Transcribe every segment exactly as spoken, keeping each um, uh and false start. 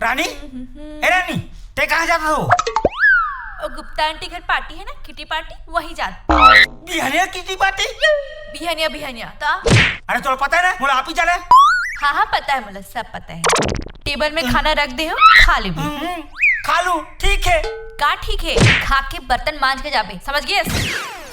रानी, ए रानी, ते कहाँ जात हो? ओ गुप्ता आंटी घर पार्टी है ना, किटी पार्टी, वहीं जात। बिहनिया किटी पार्टी? बिहनिया, बिहनिया, तो? अरे, तोला पता है ना, मोला आप ही जाना है। हाँ, हाँ, पता है, मोला सब पता है। टेबल में खाना रख दे हो, खा ले। हम्म, खा लूं, ठीक है। का ठीक है? खा के बर्तन मांज के जाबे, समझ गए?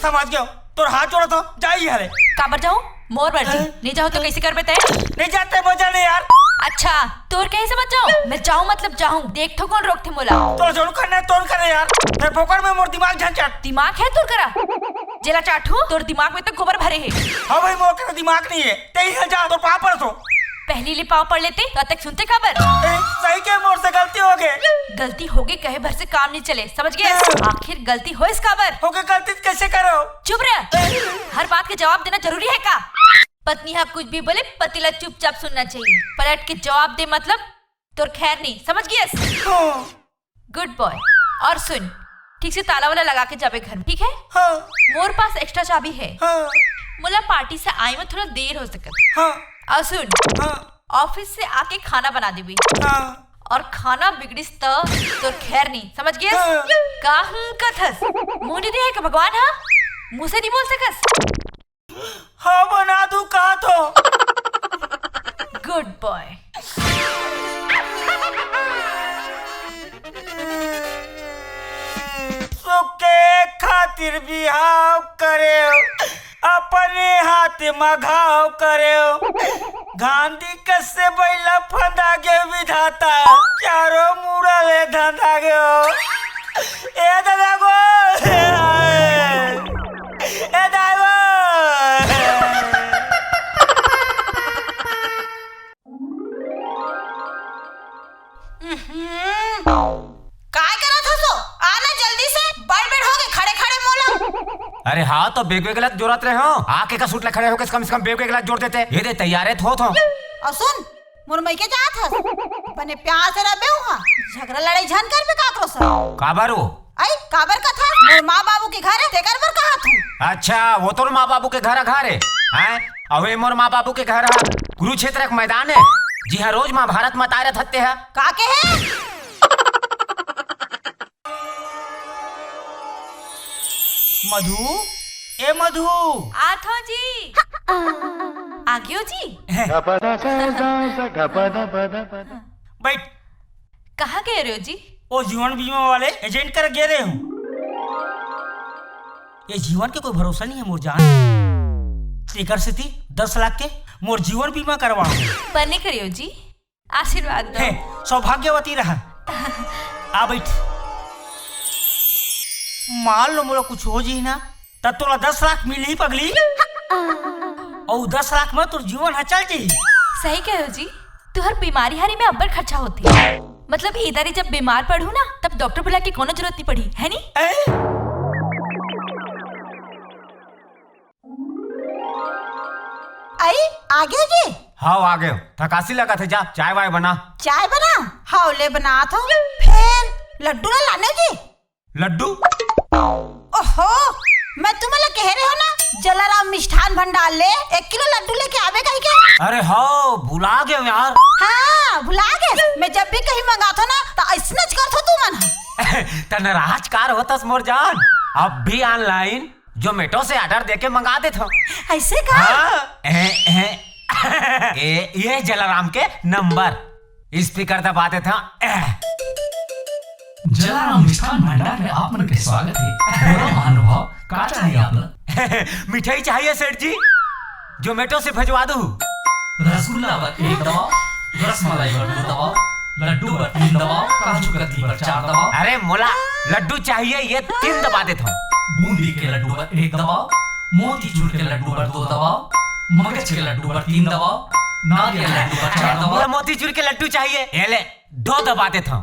समझ गयो। तोर हाथ जोड़त हो, जा इहाँ ले। काबर जाऊं? मोर मर्जी। हाँ। नहीं जाओ तो कैसे करबे तैं? नहीं जाते, मजा नहीं यार। अच्छा, तोर कैसे मत जाऊं? मैं जाऊं मतलब जाऊं। देख तो कौन रोकथे मोला? तोर जोन करना है, तोर करे यार। मैं फोकट में मोर दिमाग झंझट। दिमाग है तोर करा? जेला चाटू, तोर दिमाग में तो गोबर भरे है। हाँ भाई, मोर करा दिमाग नहीं है। तेईस हजार तो पाँव पड़त हो। पहली ले पाँव पड़ लेते, तो तक सुनते काबर? ए, सही के मोर से गलती हो गई। गलती हो गई कहे भर से काम नहीं चले, समझ गए? आखिर गलती होइस काबर? हो गई गलती तो कैसे करो? चुप रह। हर बात के जवाब देना जरूरी है का? पत्नी हा कुछ भी बोले, पति ला चुपचाप सुनना चाहिए। पलट के जवाब दे मतलब तोर खैर नहीं, समझ गए? हाँ। गुड बॉय। और सुन, ठीक से ताला वाला लगा के जाबे घर में, ठीक है? हाँ। मोर पास एक्स्ट्रा चाबी है। हाँ। मोला पार्टी से आए में थोड़ा देर हो सकत। हाँ। और सुन, हाँ। ऑफिस से आके खाना बना देबे। हाँ। और खाना बिगड़िस त तोर खैर नहीं, समझ गए? हाँ। का हूँ कथस? मुंह नहीं दे है का भगवान, हाँ? मुंह से नहीं बोल सकस? हाँ, बना दूं कहा तो। गुड बॉय। सुख के खातिर बिहाव करे, अपने हाथ म घाव करे। गांधी कसे बैला फंदा गे विधाता, चारों मुड़ा ले धंधा गे। ए दादा गो, ए दादा गो। उहुं। काय करत हस ओ? आ ना जल्दी से, बड़ बेर हो गे खड़े खड़े मोला। अरे हाँ, तो बेग बेग ला जोरत रहे हो। आके का सूट ला खड़े होके कम से कम बेग बेग ला जोर देते। ये दे तैयार है, थो थो। और सुन, मोर मइके जात हस, बने प्यार से रहबे उहाँ, झगड़ा लड़ाई झन करबे काकरो से। काबर ओ? आई, काबर कथा? मोर माँ बाबू के घर है, तेकर बर कहत हूँ। अच्छा, वो तोर माँ बाबू के घर, घर है, हैं? अबे मोर माँ बाबू के घर है, कुरुक्षेत्र एक मैदान है, जिहाँ रोज महाभारत मताए रहत हत्ते है। का के है? मधु, ए मधु। आत हो जी। आ गयो जी। बैठ। कहाँ गए रहे हो जी? ओ जीवन बीमा वाले एजेंट कर गे रहे हूँ। ये जीवन के कोई भरोसा नहीं है मोर जान। तेकर सेती दस लाख के मोर जीवन बीमा करवा। बने करियो जी, आशीर्वाद दो। हे, सौभाग्यवती रहा। आ बैठ। मान लो मोला कुछ हो जी ना, तब तोला दस लाख मिलही पगली। अउ दस लाख में तोर जीवन ह चल जी। सही कहे हो जी, तुहर बीमारी हारी में अब्बड़ खर्चा होथे। मतलब, ए दारी जब बीमार पड़हू ना, तब डॉक्टर बुलाए के कोनो जरूरत नहीं पड़ही, है नी? ए? आई, आ गयो जी? हाव, आ गयो। थकासी लगत हे, जा, चाय वाय बना। चाय बना? हाव, ले बनात हूँ। फेर लड्डू ला लाने जी? लड्डू? ओहो, मैं तुमन ला कहे रहे हूँ ना, जलाराम मिष्ठान भंडार ले एक किलो लड्डू लेके आबे कहिके। अरे हाव, भुला गयो यार। हाँ, भुला गे। मैं जब भी कहीं मंगाथों ना, त अइसनेच करथो तुमन ह। त नाराज कार होतस मोर जान, अब भी online Zomato से order देके मंगा देथों। अइसे का? हाँ, ए, ए, ए, ये जलाराम के नंबर, speaker दबा देथों। ए। जलाराम मिष्ठान भंडार में आप मन के स्वागत है। बोलो महानुभाव, का चाहिए आप लोग? मिठाई चाहिए सेठ जी, Zomato से भेजवा दो। रसगुल्ला बर एक दबाओ, रसमलाई बर दो दबाओ, लड्डू बर तीन दबाओ, काजू कतली बर चार दबाओ। अरे मोला लड्डू चाहिए, ये तीन दबा देथों। बूंदी के लड्डू बर एक दबाओ, मोतीचूर के लड्डू बर दो दबाओ, मगज के लड्डू बर तीन दबाओ, नारियल लड्डू बर चार दबाओ। मोला मोतीचूर के लड्डू चाहिए, ये ले, दो दबा देथों।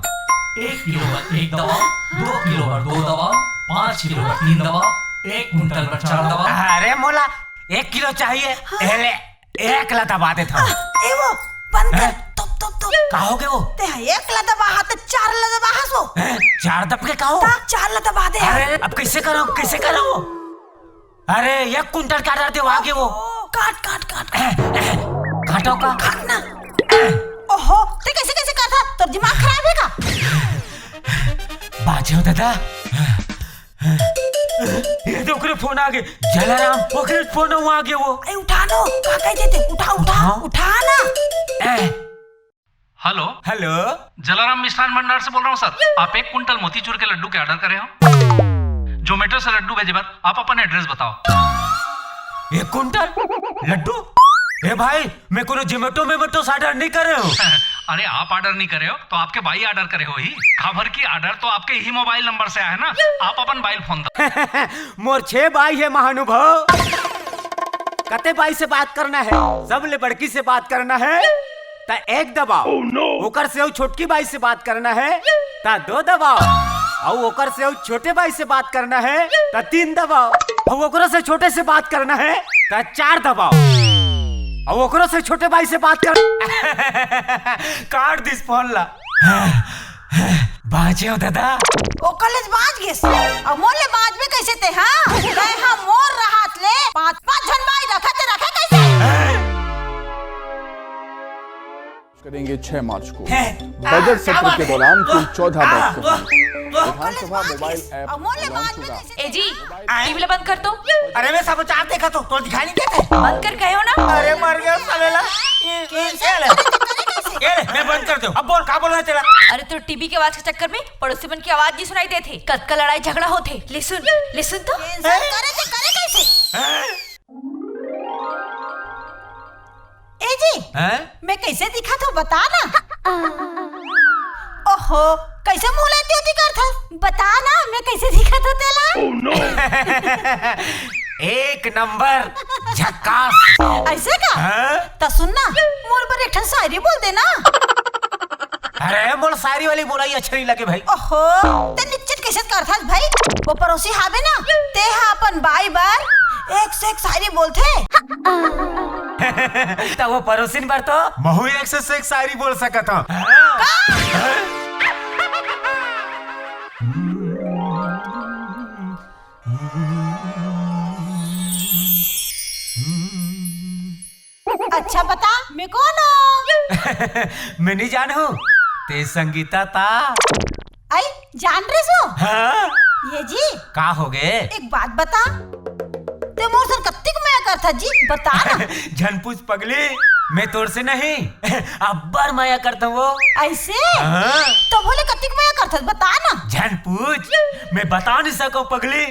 एक किलो बर एक दबाओ, दो किलो बर दो दबाओ, पाँच किलो बर तीन दबाओ, एक कुंटल बर चार दबाओ। अरे मोला एक किलो चाहिए, ये ले। एक ला दबा देथों। ए वो, बंद कर। हैं? तुप, तुप, तुप। का हो गे वो? ते हा एक ला दबा हा, ते चार ला दबा हा सो। हैं? चार दब के का हो? ता चार ला दबा दे। अरे, अब कैसे करो, कैसे करो? अरे, एक कुंटल का order देवा गे वो। ओ, काट, काट, काट, काट। काटो का? काट ना। ओहो, ते कैसे, कैसे करत तोर दिमाग खराब हे का? बाँचे हो दादा। ये तो ओकरे फोन आ गे, जलाराम, ओकरे फोन हुआ आ गे वो। अरे उठा नो, का कह देते? उठा, उठा, उठाओ। उठा ना। ए। हेलो। हेलो। जलाराम मिष्ठान भंडार से बोल रहा हूँ सर। आप एक कुंटल मोतीचूर के लड्डू के ऑर्डर करे हो, जोमेटो से लड्डू भेजे बर आप अपन एड्रेस बताओ। एक कुंटल लड्डू? ए भाई, मैं कोनो जोमेटो मेमेटो से ऑर्डर नहीं करे हो। अरे, आप ऑर्डर नहीं करे हो तो आपके बाई ऑर्डर करे होही। काबर की ऑर्डर तो आपके ही मोबाइल नंबर से आए हे ना, आप अपन बाई ल फोन दो। मोर छह बाई हे महानुभाव। कते बाई से बात करना हे? सबले बड़की से बात करना हे त एक दबाओ। ओकर से अउ छोटकी बाई से बात करना हे त दो दबाओ। अउ ओकर से अउ छोटे बाई से बात करना हे त तीन दबाओ। अउ ओकरो से छोटे से बात करना हे त चार दबाओ। अउ ओकरो से छोटे बाई से बात कर काट दिस फोन ला। बाँचे हो दादा? ओकर ले बाँच गेस। अब मोर ले बाँचबे कैसे ते, हाँ? तै हा मोर रहत ले पाँच, पाँच झन बाई रखे ते रखे कैसे? करेंगे छह मार्च को। बजट सत्र के दौरान कुल चौदह बैठकें होंगी। विधानसभा मोबाइल ऐप लॉन्च होगा। ए जी, टीवी ला बंद कर तो। अरे मैं समाचार देखा तो, तो दिखाई नहीं देते। बंद कर कहे हो ना। अरे मर गया साले ला। ये, ये, ये ले। ये ले, मैं बंद कर दूं। अब बोल, का बोलना है तेरा? अरे तो टीवी के आवाज के चक्कर में पड़ोसी मन के आवाज नहीं सुनाई देते। कतका लड़ाई झगड़ा होते। ले सुन, ले सुन तो। करे थे, करे कैसे? ए जी, हैं? मैं कैसे दिखा थो बता ना। ओहो, कैसे मुंह लेती होती कर था? बता ना, मैं कैसे दिखा थो तेला? एक नंबर झक्कास। ऐसे का? हाँ? त सुन ना, मोर बर एक ठन शायरी बोल दे ना। अरे, मोर शायरी वाली बोलाई अच्छा नहीं लगे भाई। ओहो, ते निश्चित कैसे कर था भाई? वो पड़ोसी हावे ना, ते हा अपन बाई बर एक से एक शायरी बोलथे। त वो पड़ोसिन बर तो महू एक से एक शायरी बोल सकत हूँ। अच्छा बता, मैं कौन हूँ? मैं नहीं जानू, ते संगीता ता। आई, जान रहे सो? हाँ? ये जी। का हो गे? एक बात बता, ते मोर सन कत्तिक मया करथा जी, बता ना। झन पूछ पगली, मैं तोर से नहीं, अब्बड़ मया करता वो। ऐसे? हाँ। तो बोले कत्तिक मया करथा, बता ना। झन पूछ, मैं बता नहीं सको पगली,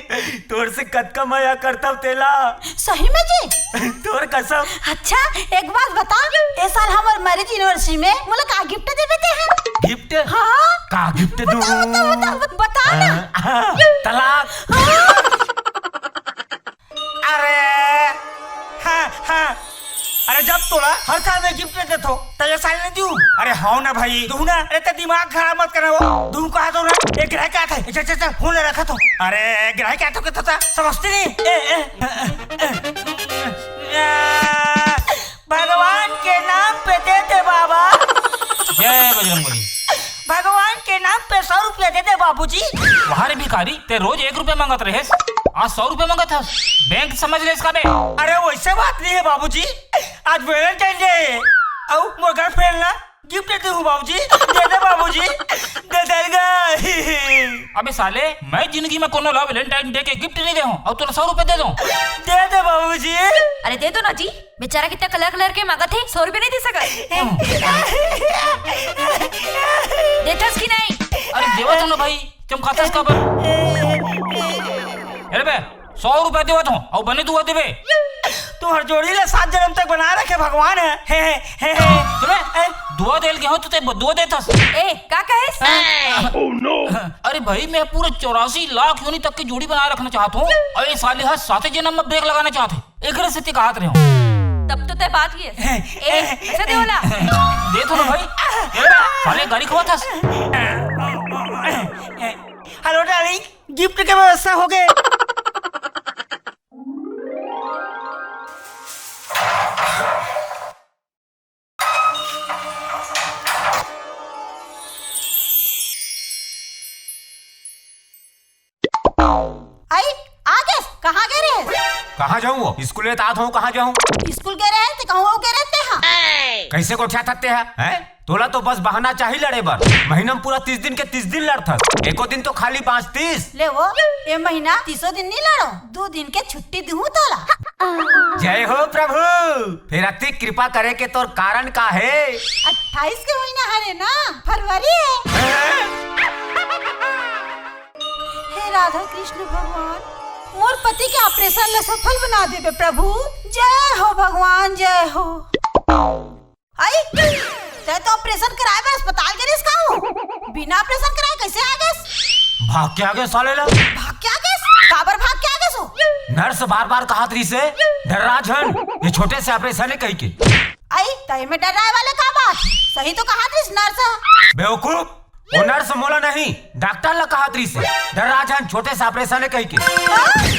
तोर से कतका मया करता तेला। सही में जी? तोर कसम। अच्छा, एक बात बता, ए साल हमर मैरिज एनिवर्सरी में मोला का गिफ्ट देबे ते हा? गिफ्ट? हाँ। का गिफ्ट दूँ? बता, बता, बता, बता ना। हाँ, हाँ, तलाक। हाँ। अरे, हाँ, हाँ। अरे जब तोला हर साल में गिफ्ट देथो, त ये साल नहीं दूँ। अरे हाँ ना भाई, दूँ ना। अरे ते दिमाग खराब मत करना वो। दूँ कहा तो ना, एक रह क्या था? चल, चल, चल, फोन ले रखा तो। अरे, ग्राहक क्या तो कहता था, समझते नहीं। ए, ए, ए, ए, ए, आ, भगवान के नाम पे दे दे बाबा। जय बजरंग बली। भगवान के नाम पे सौ रुपया दे दे बाबूजी। वाह रे भिखारी, ते रोज एक रुपया मांगत रहेस, आज सौ रुपया मांगत हस। बैंक समझ ले इसका बे। अरे वैसे बात नहीं है बाबूजी, आज वैलेंटाइन डे है। अउ मोर गर्लफ्रेंड ना गिफ्ट दे हूँ बाबूजी, दे दे बाबूजी, दे देगा। अबे साले, मैं जिंदगी में कोनो ला वैलेंटाइन डे के गिफ्ट नहीं दे हूँ, अउ तोला सौ रुपए दे दूँ। दे दे बाबूजी। अरे दे दो ना जी, बेचारा कितना कलर कलर के मांगत हे, सौ रुपए नहीं दे सकत। देथस कि नहीं? अरे देवत हूँ ना भाई, चमकाथस काबर? अरे बे, सौ रुपया देवत हूँ, अउ बने दुआ देबे। तुहर जोड़ी ले सात जन्म तक बना रखे भगवान है। हे, हे, हे, हे। सुने, ए, दुआ देल के हो, तू ते बदुआ देथस। ए, का कहेस? अरे भाई, मैं पूरे चौरासी लाख योनि तक की जोड़ी बनाए रखना चाहत हूँ, अउ ये साले हा साते जन्म में ब्रेक लगाना चाहत हे। एकरे सेती कहात रहे हूँ। तब तो तय बात ही है। ए, ऐसे दे वाला। दे तो ना भाई। ए, साले गाड़ी खवाथस। हेलो डार्लिंग, गिफ्ट के व्यवस्था हो गए। आई, आ गए? कहाँ गए रहे? कहाँ जाऊँ वो? स्कूल ले तात हूँ, कहाँ जाऊँ? स्कूल गए रहे थे, कहूँ गए रहते हैं? कैसे गोठियाथस ते हा? हैं? तोला तो बस बहाना चाही लड़े बर। महीना में पूरा तीस दिन के तीस दिन लड़थस, एको दिन तो खाली बांचतिस। ले वो, ए महीना तीसों दिन नहीं लड़ो, दो दिन के छुट्टी दूहूं तोला। जय हो प्रभु। फेर अतिक कृपा करे के तोर कारण का हे? अट्ठाईस के महीना हरे ना, फरवरी हे। हे राधा कृष्ण भगवान, मोर पति के ऑपरेशन ला सफल बना देबे प्रभु। जय हो भगवान, जय हो। आई, तै तो ऑपरेशन कराए बर अस्पताल गे रिस का हो? बिना ऑपरेशन कराए कैसे आ गेस? भाग के आ गेस साले ला। भाग के आ गेस? काबर भाग के आ गेस हो? नर्स बार बार कहत रिसे, "डर्रा झन, ये छोटे से ऑपरेशन हे" कहिके। आई, तै में डर्राए वाले का बात? सही तो कहत रिस नर्स। बेवकूफ, वो नर्स मोला नहीं, डॉक्टर ला कहत रिसे, "डर्रा झन, छोटे से ऑपरेशन हे" कहिके। हाँ?